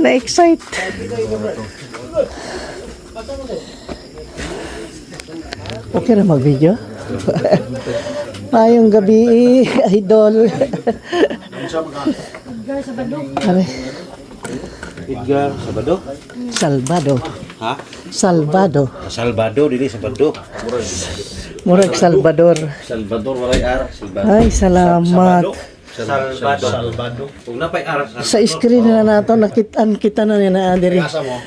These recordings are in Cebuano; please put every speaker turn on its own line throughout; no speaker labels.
Na-excite. Okay na mag-video? Mayong gabi, idol. Aray.
Edgar Sabado?
Salvado.
Ha?
Salvado.
Salvado, dili Sabado.
Murag Salvador.
Salvador walay R, Salvado.
Ay, salamat.
Salvado. Salvado. Kung napay R, Salvador.
Sa screen na nato, nakitaan kita na niya na diri.
Asa mo?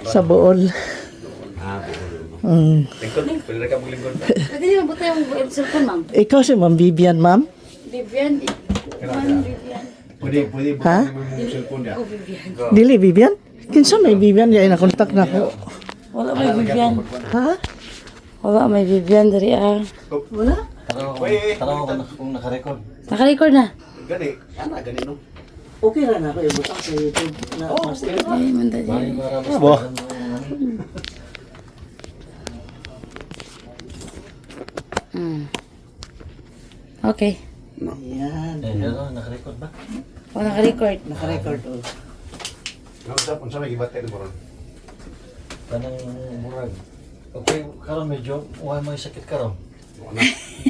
Sa buol.
Lingkod, pwede na ka maglingkod.
Pwede niyo mabuta yung cellphone, ma'am.
Ikaw si Ma'am Vivian, ma'am?
Vivian. Ma'am Vivian.
Pwede, pwede.
Ha?
Mo mong cellphone niya.
Oh, Vivian.
Dili, Vivian? Kinsa may Vivian? Di ay nakontak na ko.
Wala may Vivian.
Ha?
Wala may Vivian diri ah.
Wala?
Tanaw ko na kung naka-record.
Naka-record na.
Gani, ana, gani no.
Okay ra na ako ibutang sa YouTube na master.
Ay, man dali.
Abo.
Okay.
Ayan.
Eh, ano, naka-record ba?
O, naka-record.
Naka-record oh.
Unsa unsa may gibate mo ron?
Kanang murag. Okay, karon medyo wa may sakit karon.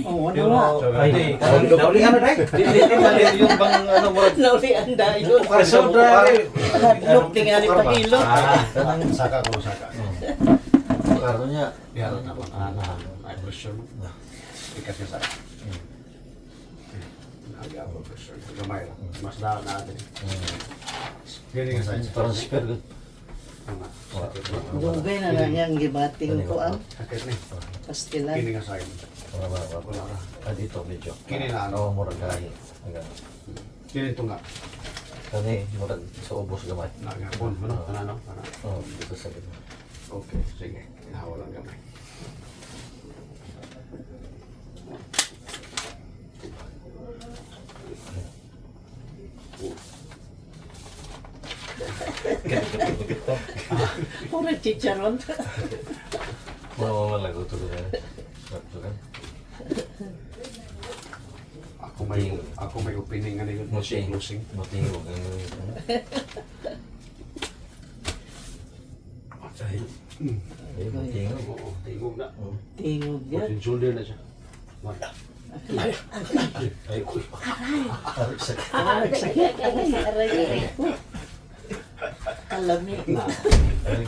Oh, wala.
Pero ay, karon
Nauli ano dai?
dili dili yung bang ano murag
Nauli ang dayon.
Sobra.
Hadlok tingali pahilo.
kanang
Saka ko saka.
karon niya.
Diha na ko ana. Ay pressure mo. Ikat ka sa. Ay, ako pressure. Gamay lang. Mas na natin. Gani nga size.
Transfer gud.
Ana.
Dugay na lang yang gibating ko ang
Sakit ni.
pastilan.
Kini nga side.
Wala wala.
Wala ra.
Ah, dito medyo.
Kini na ano.
Oo, murag gahi. Hanggang.
Kini tunga.
Kani murag sa ubos gamay.
Na gapon ano ana no. Ana.
Oh, dito sa gitna.
Okay, sige. Inahawa lang gamay.
Puro chicharon.
Wala man lang gusto ko na. Sakto kan.
Ako may opening ano yun. Closing.
Muting. Ay. Ay, mutingog.
Oo, tingog na.
Tingog yan.
Frozen shoulder na siya. Mata.
Ay, uy. Aray, sakit.
Aray, sakit. Aray, aray, aray. Kalami.
Ay,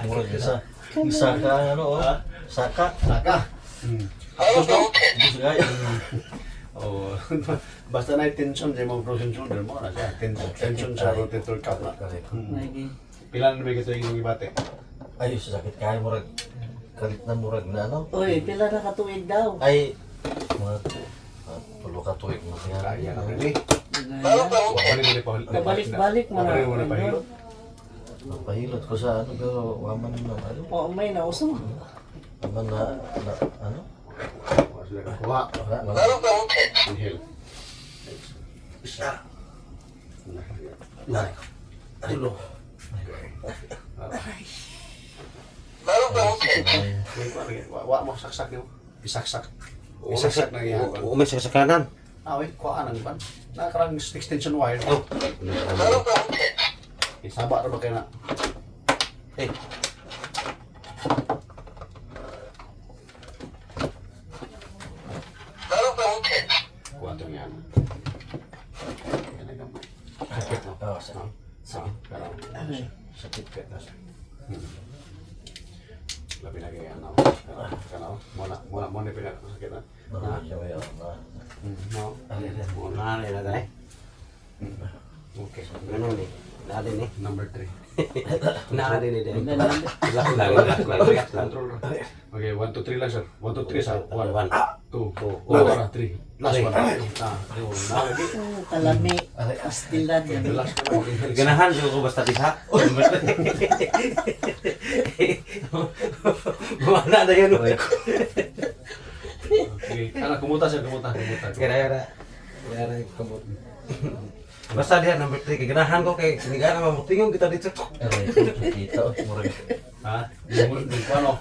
murag isa. Isa ka, ano, oh. Saka.
Saka. Hapos no?
Ubos kayo.
Oo. Basta na tension sa imong frozen shoulder mo na siya. Tension sa rotator cuff na.
Correct.
Lagi.
Pila na may kato yung ibate?
Ay, sakit kayo, murag. Kalit na murag na, ano.
Uy, pila na katuig daw.
Ay, mga tulo ka tuig mo siya.
Kaya na rin eh.
Gaya.
Wala ni mo ni
Pabalik-balik mo na.
Wala mo na pahilot.
Pahilot ko sa ano, pero waman na, ano.
Oo, may nauso.
Waman na, na, ano.
Wala sila kakuha.
Wala, wala.
Inhale. Isa.
Aray.
Tulo. Wa mo saksak nimo. Isaksak. Isaksak na iya.
Oo, may saksakan.
Ah, wait, kuha nang ban. Nakarang extension wire.
Oh.
Isaba ra ba kay na?
Eh,
Kuha to yan. Yan na gamay. Sakit no?
Oo, sakit.
Sakit. Pero
Aray.
Sakit ka.
Labi na kay ano. Kana mo na mo na mo na pinakasakit na.
Na, siya may, oh, na.
No.
na na dai.
Okay.
Ganun ni. Naa din eh.
Number 3.
Naa din eh. Relax lang, relax lang, relax lang.
Control. Okay, 1 2 3 lang sir. 1 2 3 sir. 1
One.
2
Two.
4 3. Last one. Ah, oh, na lagi.
Oh, kalami. Pastilan.
Relax ka lang. Inhale.
Ganahan jud ko basta diha. Wala na yun.
Aray.
Okay. Ana kumuta sir, kumuta, kumuta.
Kaya kaya kaya kamot. Basta diha number 3 kay ganahan ko kay sinigana mamutingog kita dito.
Aray, kita, oh, murag.
Ha? Yung ano?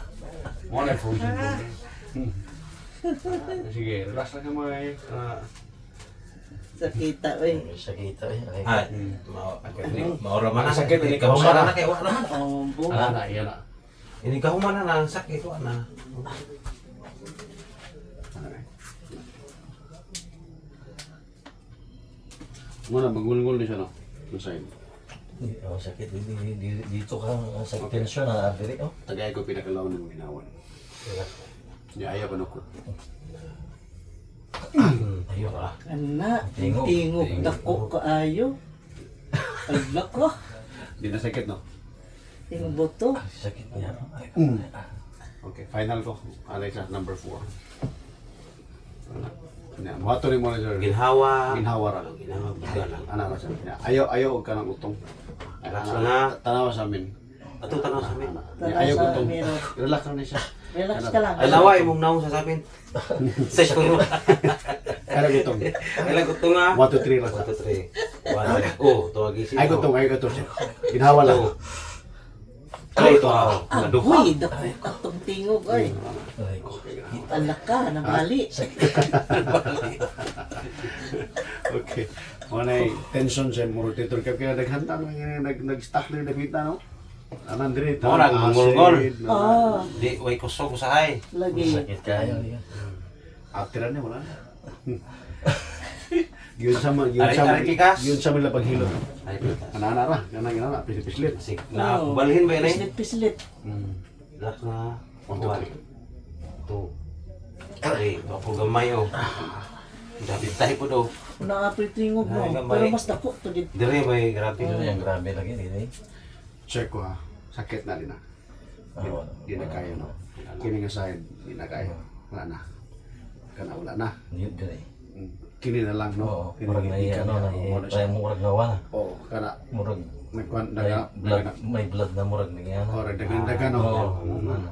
Mo na frozen shoulder. Sige, relax lang kamay. Ah.
Sakita oy.
Sakita eh. Ay,
Ay, maura man na.
Sakit, hindi ka
Kahuman
usara.
na kay wa naman.
Oh, bu.
Ana na, iya na.
Ini kahuman na ang sakit wa na.
Muna magulgol ni siya no. Ang side.
Oh, sakit. Dito ka sa tension na diri oh.
Tagay ko pinakalaw ng ginawan. Niya ayaw ko nukot.
Ayun ah.
Ana,
Tingog.
tingog dako kaayo. Ala ko.
Di na sakit no.
Tingog boto.
Sakit niya. Ay,
Okay, final ko. Alexa, number 4. Nya, muhato ni mo na sir.
Ginhawa.
Ginhawa ra.
Ginhawa buga lang.
Ana ra siya. Nya, Ayaw ayaw og kanang utong.
Relax lang, ha?
Tanawa sa amin.
Ato tanaw sa amin.
Nya,
Tanaw
Ayaw
sa
utong.
mirror.
Relax lang ni siya.
Relax ka lang.
Ay lawa imong naong sasabin. Sa sure.
Ayaw utong.
Ay lang gusto nga.
1 2 3 lang.
1 2 3. 1. Oh, tuwagi siya.
Ay gutong, ay gutong siya. Ginhawa lang.
Ay, ito ako. Naduha.
Uy, dako atong tingog oy.
Aray ko.
Ala ka, nabali.
Okay. Mo na tension sa mo rotator cuff kaya daghan ta nag nag-stuck na dagita no. Anan dire
Mo na, gungol-gol.
Ah,
Di, way kusog usahay.
lagi.
Sakit kayo. Yan.
Atira ni wala na. Yun sa man, yun
Ari-
sa man,
ari pikas?
yun sa man paghilot.
Ay, pikas.
Ana ra, kana gana pislit-pislit.
Sig, na, balhin ba yun eh?
Pislit, pislit.
Relax na.
1 2
1, 2, 3. Ako gamay oh. Dapat tayo po daw.
Una tingog mo.
Ay, gamay.
Pero mas dako to dito.
Dire may grabe.
Dito yung grabe lagi dito.
3. Check ko ha. Sakit na din na.
Ah, wala.
Di na kaya no. Kini nga side, di na kaya. Wala na. Kana wala na.
Dito dito.
Kini na lang no.
Oo,
Kini
murag na
gikan
ano
niya.
na
Oo, na siya.
ay murag na wala.
Oo, kana
Murag
nagkuan
may
daga
blood,
daga
may blood na murag na yan.
Oh, dagan no.
Oo. Ano.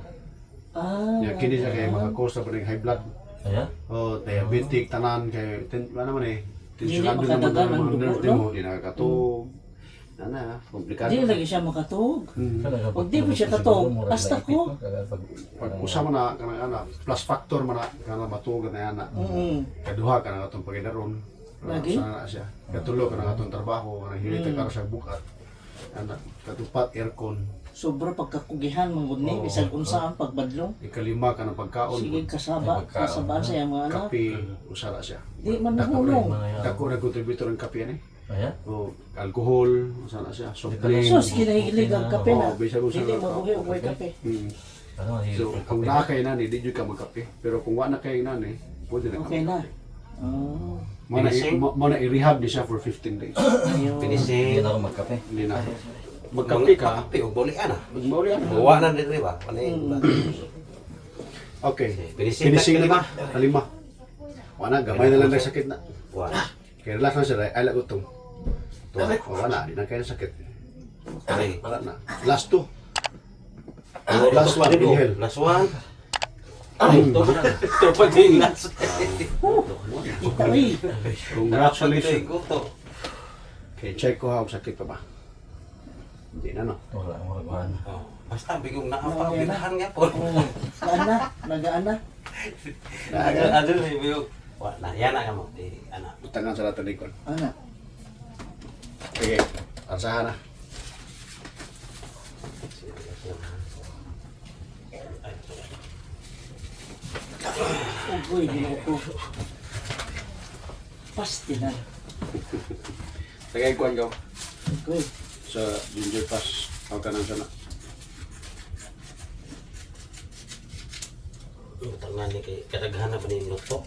Ah.
Ya kini siya kay maka-cause sa pa high blood.
Ayan.
Oh, diabetic tanan kay ten, ano man eh.
Dili
Tensionado naman
makadagan
ang
ang
mga
dugo,
nerve
no?
mo, di nakakatug. Ana, komplikado.
Di lagi siya makatug.
Mm.
Pag di mo siya katog, hasta ko.
Pag usa man na kanang ana, plus factor man na kanang matuog na ana. Kaduha kanang atong pagidaron.
Lagi?
Usa na siya. Katulo kanang atong trabaho, kanang hilit ka sa bukat. Ana, katupat aircon.
Sobra pagkakugihan manggod ni bisag unsa ang pagbadlong.
Ikalima kanang pagkaon,
Sige kasaba,
Ay, pagkaon.
kasabaan sa iyang mga anak.
kape, usa na siya.
Di man nahulong.
Dako na contributor ang kape ani.
Ayan.
Oh, alcohol, usa na siya, soft drink.
Sus, kinahilig ang kape na.
Oo, bisag unsa
Dili
na-
mabuhi og way kape.
Ano,
So, kung naa kay nani, di jud ka magkape. Pero kung wa na kay nani, pwede na ka.
Okay na. Oh.
Mo na
Finishing?
mo na i-rehab ni siya for 15 days.
Ayun.
Hindi
Finishing.
na ako magkape.
Hindi na. Magkape ka,
Kape o bolian ah.
magmauli ana.
Wa na dire ba? Wala yung
Okay.
Finishing,
Finishing
lima.
na lima. Wa na gamay na lang nagsakit na.
One,
Kay relax na sila, ay lang utong.
two,
Oh, wala, di na kayo sakit.
three.
Wala na. Last two.
Last
one, inhale.
Last one. Ay, ito na. Ito pa din last.
Kita uy.
Congratulations.
Ito.
Okay, check ko ha kung sakit pa ba. Hindi na no.
Wala, murag wala.
Oh, basta bigong naapa, binahan nga po.
Oh, naana, nagaana.
Adol adol ni bigong. Wa na, yan na kamo. Di ana.
Butangan sa lahat likod.
Ana.
Okay, arsahan na.
Ugoy, ginoo ko. Pasti na.
Tagay kuan ka
Ugoy.
sa ginger pass. Ang kanan sana.
Tangan ni kay kadaghan na ba ni luto?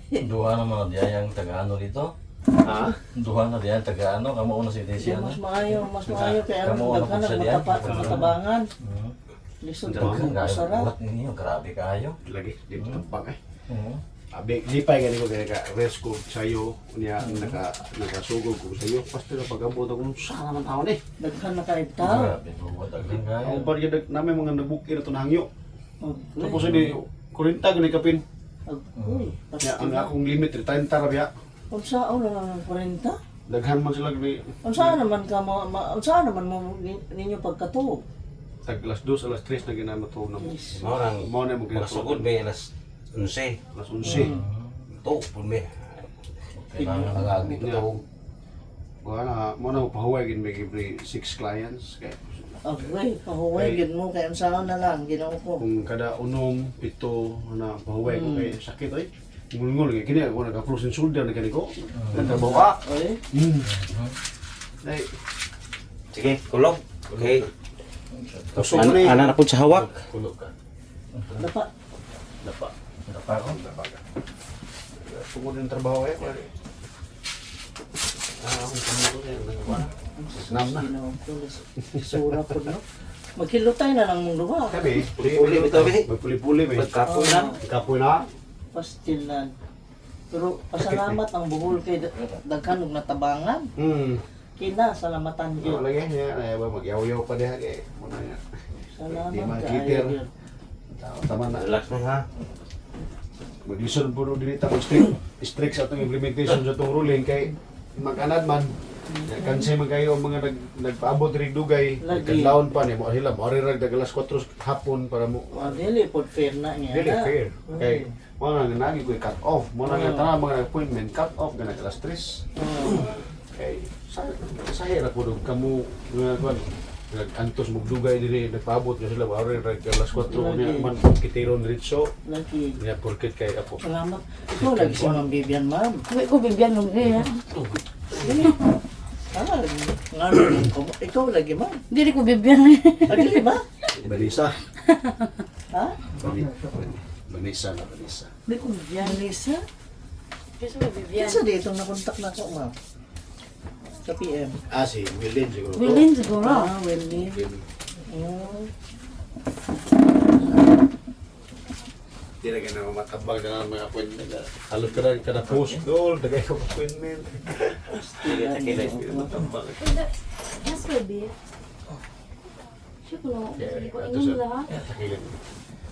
Duha na mga diyayang taga-ano dito.
Ha?
Duha na diyayang taga-ano. Kamo una si
Di,
Daisy ano.
mas maayo kay aron
Kamo una
daghan
po
ang
siya diyan.
matabangan. Lisod
Daghan
kung
kayo.
usara.
Buhat ninyo, grabe kayo.
Lagi, di tampang eh.
Oo.
Abi, lipay gani ko kay ka rest ko sayo unya naka nakasugod ko sayo. Basta na pag-abot ako sa naman taon eh.
Daghan na kay tao.
Grabe, duha daghan kayo.
Ang barya namin mga nabukir na to nahangyo.
Ugoy.
Tapos ini 40 gani kapin.
Ugoy.
Ya,
Pasti
ang
na.
akong limit 30 ra biya.
Unsaon na lang ang 40?
Daghan man sila gani
Unsaon naman ka mo, unsaon naman mo ninyo pagkatuog?
tag alas 2 alas 3 na ginamatuog na mo.
Yes.
Mao nang
Mao na mo
makasugod may alas 11.
Alas 11.
To, pun me. Kailangan nagagi to.
Wala mo na pahuway gid may every six clients kay
Agay, pahuway gid mo kay unsaon na lang Ginoo ko.
kung kada unom pito na pahuway ko kay sakit oy. Ngulngul kay kini ako naka frozen shoulder na kani ko. Nagtrabaho ka.
Oy,
Ay,
Sige, kulog. Okay.
kusog ni.
Ana na po sa hawak.
Kulog ka.
dapa.
Dapa.
Dapa ko.
Dapa ka. Tungod ng trabaho eh. Pare. Ah, akong kamuto kaya nagawa. Nam na.
Ginoo ko. Sura po no. Maghilutay na lang mong duha.
Kabi,
Puli-puli, bitaw, be.
Magpuli-puli be.
Pagkapoy na.
Kapoy na.
Pastilan. Pero pasalamat ang buhol kay daghan og natabangan. Kina salamatan
Ano
gyud.
lagi niya, ay ba magyaw-yaw pa diha kay mo na niya. Di
Salamat
makiter.
kaayo gyud.
Tama tama na.
Relax na ha.
Maglisod po dili ta kung strict strict sa atong implementation sa atong ruling kay mag-anad man. Kanse man kayo ang mga nagpaabot diri dugay,
Lagi.
kadlawon pa ni mo sila mo ari rag alas 4 hapon para mo
Wa dili pod fair na niya.
dili
na.
fair. Kay mo na nagi ko cut off, mo na nga tanan mga appointment cut off ganang alas 3.
Oh.
Kay sa sahira po dog kamo nga kuan nag-antos mugdugay diri nagpaabot na sila ari rag alas 4
Lagi.
unya man kitiron diretso
Lagi.
niya porket kay apo.
Salamat. Ikaw lagi si Ma'am Vivian, ma'am.
Uy, ko bibyan mo eh.
Ah, nga naman ko. Ikaw lagi, ma'am.
Dili ko bibyan.
Ah, dili ba?
Balisa.
Ha?
Banisa na banisa.
Dili ko bibyan.
Lisa?
Kaysa ko bibyan.
Kinsa di itong nakontak na ko, ma'am? Sa PM.
Ah, si Wilden siguro. to.
Wilin siguro.
Ah, Wendy.
Wilden.
Oh.
Di na ganun matabag na ng mga appointment. Halos ka na kada post goal, dagay ko appointment.
Sige,
Di na matabag.
Yes, baby. Siya ko no.
Okay,
Sige ko
ato
ingon
sa-
la.
Takilin.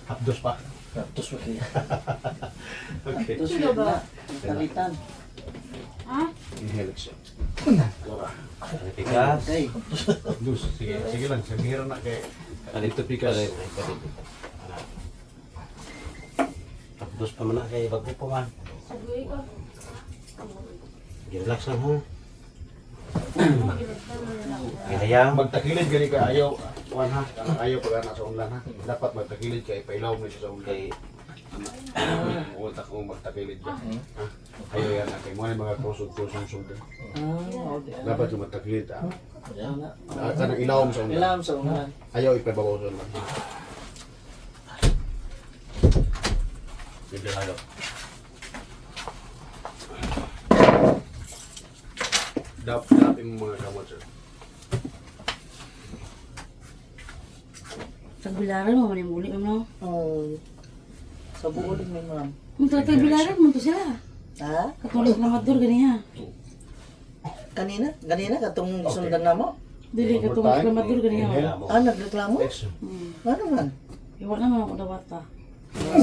Hapdos pa.
Tapos pa kaya.
Okay.
Tapos
Sino ba?
na. Talitan.
Ha?
Inhale siya. Dora.
Pikas.
Okay.
Hapdos. Sige, sige lang. Sabihin na kay dito pikas.
Tapos pa man na kay bago pa man.
Sabi ko.
Relax lang ha. Gihayang.
Magtakilid gani ka ayaw kuan ha. Ayaw pag ana sa unlan ha. Dapat magtakilid kay pailaw mo siya sa unlan.
Kay
Huwag ta kung magtakilid ka. Ha? Ayaw yan na kay mo mga kusog-kusog shoulder.
Ah, okay.
Dapat yung magtakilid ah.
Ana.
Ah, kanang ilawom sa unlan.
Ilam sa ungan.
Ayaw ipababaw sa unlan.
Medyo halo.
Dap dap imong mga kamot sir.
Tagbilaran mo man muli mo no.
Oh. Sa buol mi, ma'am.
Kung tagbilaran mo to sila.
Ha?
Katulog na mador ganiha.
Kanina? Kanina katong sundan na mo?
Dili
One more
katulog
time.
na mador ganiha.
Inhale.
Ah, nagreklamo?
Exhale.
Ano man?
Iwa na man ako dawata.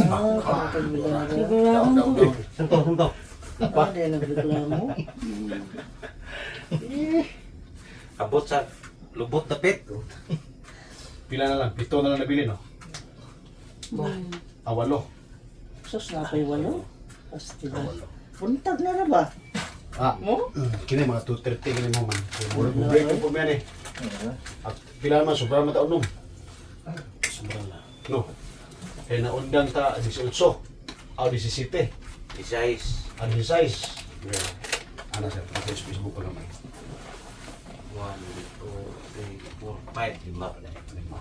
Ah, katong bilaran.
Tagbilaran ko.
Santo, santo.
Ah, di nagreklamo.
Abot sa lubot dapit.
Pila na lang, pito na lang nabili no. Ah, walo.
Sus, napay walo. Pastila. Buntag na na ba?
Ah,
Mo?
kini mga 2:30 kini mo man. Murag mo break po man eh. At pila naman sobra man ta unom.
Sobra na.
No. Kay naundang ta 18. Ah, 17.
Isize.
Ah, 16. Yeah. Ana sir, sa Facebook pa gamay.
1, 2, 3, 4, 5. Lima pa na.
Lima.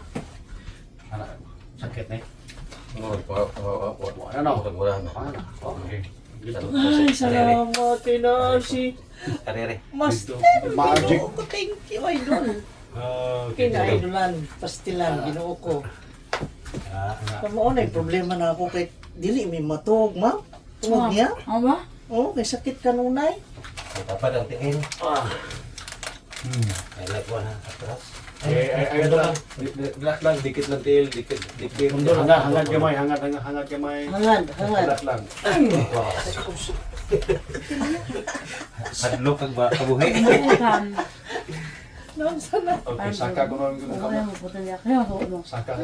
Ana, sakit na eh.
Murag pa.
Wala na.
Murag wala na.
Ana, okay. Dito.
Ay, salamat kay Nasi.
Arere.
Master,
Magic.
Ginoo ko. Thank you, idol.
Okay.
Kinaidolan, pastilan, Ginoo ko.
Ah, ana.
Kamo na problema na ako kay dili mi matuog, ma'am. Tungod niya.
Ano ba?
Oh, kay sakit kanunay.
Dapat ang tingin. Ay, like one ha. Atras.
Eh, ay, ay, lang.
Relax lang, dikit lang tiil, dikit, dikit.
Hangad, hangad gamay, hangad, hangad, hangad gamay.
Hangad, hangad.
Relax lang.
Hadlok kag ba kabuhi.
Buutan.
Naunsa na?
Okay, saka ko na yung
Wala
kamot.
mo botelya. Kaya ako mo.
Saka ka.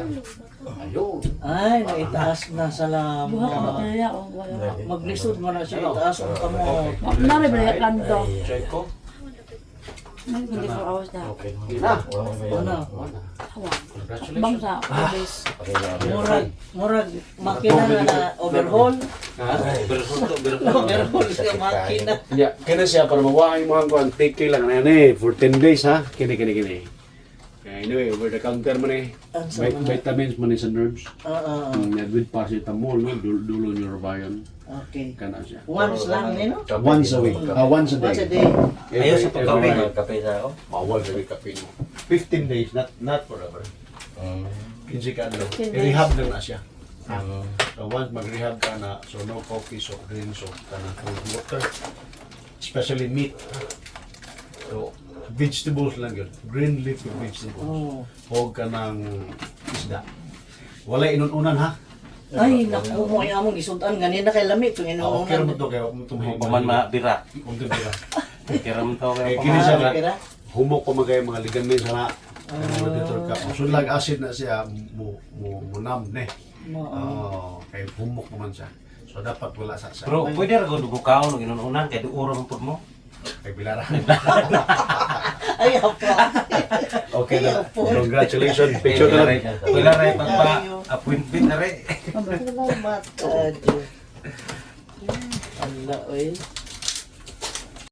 Ayun.
Ay, naitaas na,
Buha ka
salamat.
botelya o wala.
Maglisod mo na siya, itaas ang kamot.
Nari ba yung kanto?
Check ko.
May 24 hours na.
Okay.
Na.
Ano?
Hawa.
Congratulations.
Bang sa office.
Murag, murag, makina na na overhaul.
Overhaul to, overhaul.
Overhaul sa makina.
Yeah, kini siya para mawa ang imong kuan, take care lang na yan eh for 10 days ha. Kini kini kini. Anyway, over the counter man eh.
Ang sama na.
Vitamins man eh sa nerves.
Oo,
With paracetamol no, dulo neurobion
okay.
kana siya.
Once lang, eh, no?
Once a week. Once a day.
Once a day.
Ayaw sa pagkape.
Kape sa ako.
Bawal sa kape mo. 15 days, not forever. 15 ka adlaw.
15 days.
I-rehab lang na siya. So once mag-rehab ka na, so no coffee, soft drinks, so kanang cold water. Especially meat. So vegetables lang yun. Green leafy vegetables.
Oh.
Huwag ka ng isda. Wala inununan ha.
Ay, naku mo, ay among isudan. Ganina kay lami itong
Ah, okay
inuunan.
ra mo to kaya mo tumahimik.
Paman mabira.
Kung tibira.
Kira mo to
Eh,
kaya
kini siya
Ah,
nga.
tibira?
Humok ko magay mga ligaments na. Kanang rotator cuff. Sunlag acid na siya mo numb ne.
Oo.
Oh, kay humok naman siya. So dapat wala sa sa.
Bro, pwede ra gud bukaon og inununan kay duuro man pud mo.
Kay bilara.
Ay, apo.
Okay na. Congratulations. Picture ka lang.
Wala ra pagpa appointment na re.
Salamat, Kadyo. Ala, oy.